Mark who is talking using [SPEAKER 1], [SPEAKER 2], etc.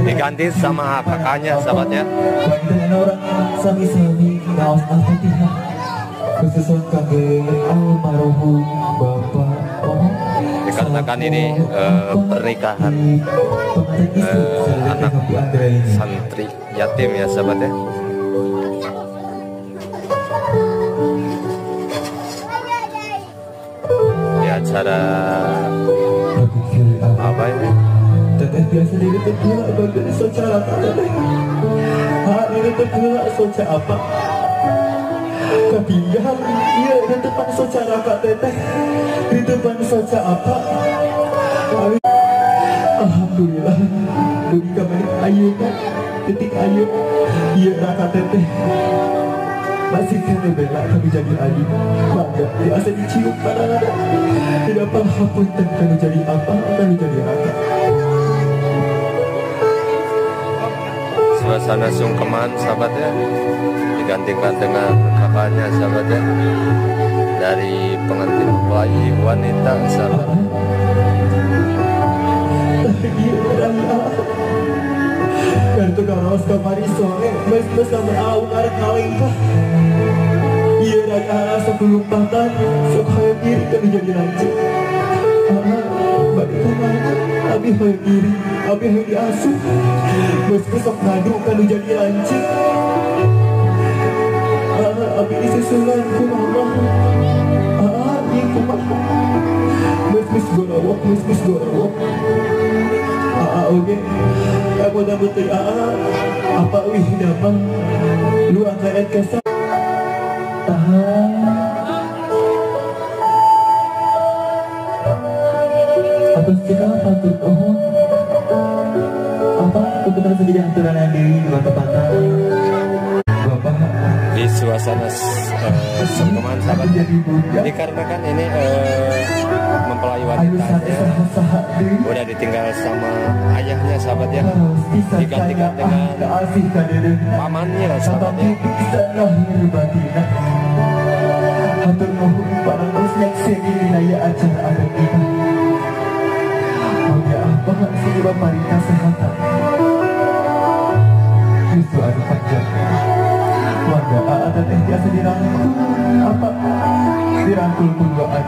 [SPEAKER 1] Diganti sama kakaknya sahabat ya.
[SPEAKER 2] Sami-sami ngaos Al-Fatihah khususnya kangge almarhum Bapak.
[SPEAKER 1] Dikarenakan ini pernikahan anak santri yatim ya sahabat ya. Di acara apa ini?
[SPEAKER 2] Teteh biasa diri terpula bagai secara teteh. Ini terpula soca apa? Kepinggal iya di depan soca kak teteh. Di depan soca apa? Alhamdulillah. Dugi kamari ayeuna titik ayeuna ieu raka teteh. Masih kena bela kami jadi adik. Bangga biasa dicium para tidak paham kami jadi apa, kami jadi raka.
[SPEAKER 1] Suasana sungkeman sahabat ya, digantikan dengan kakaknya sahabat ya, dari pengantin mempelai wanita sahabat.
[SPEAKER 2] Kartu kaos kamari sore, mes sama au arek ngalengkah. Iya raga sebelum patan, sok hoyong diri kami jadi lanjut. Balik kemana? Abi hoyong diri, abi hoyong diasuh. Mes sok ngadu kanu jadi lanjut. Abi disusulan ku mama. Iya kumaha. Mes gorawok, mes gorawok. Oke, aku dah betul apa wih dapat lu angkat kesal tahan atas cekal patut ohon apa kebetulan sendiri aturan diri bapak bapak
[SPEAKER 1] di suasana sungkeman sahabat ya. Dikarenakan ini mempelai wanitanya udah ditinggal sama ayahnya sahabat ya, digantikan dengan pamannya sahabat ya.
[SPEAKER 2] Warga AA teteh biasa dirangkul apa dirangkul kuduaan.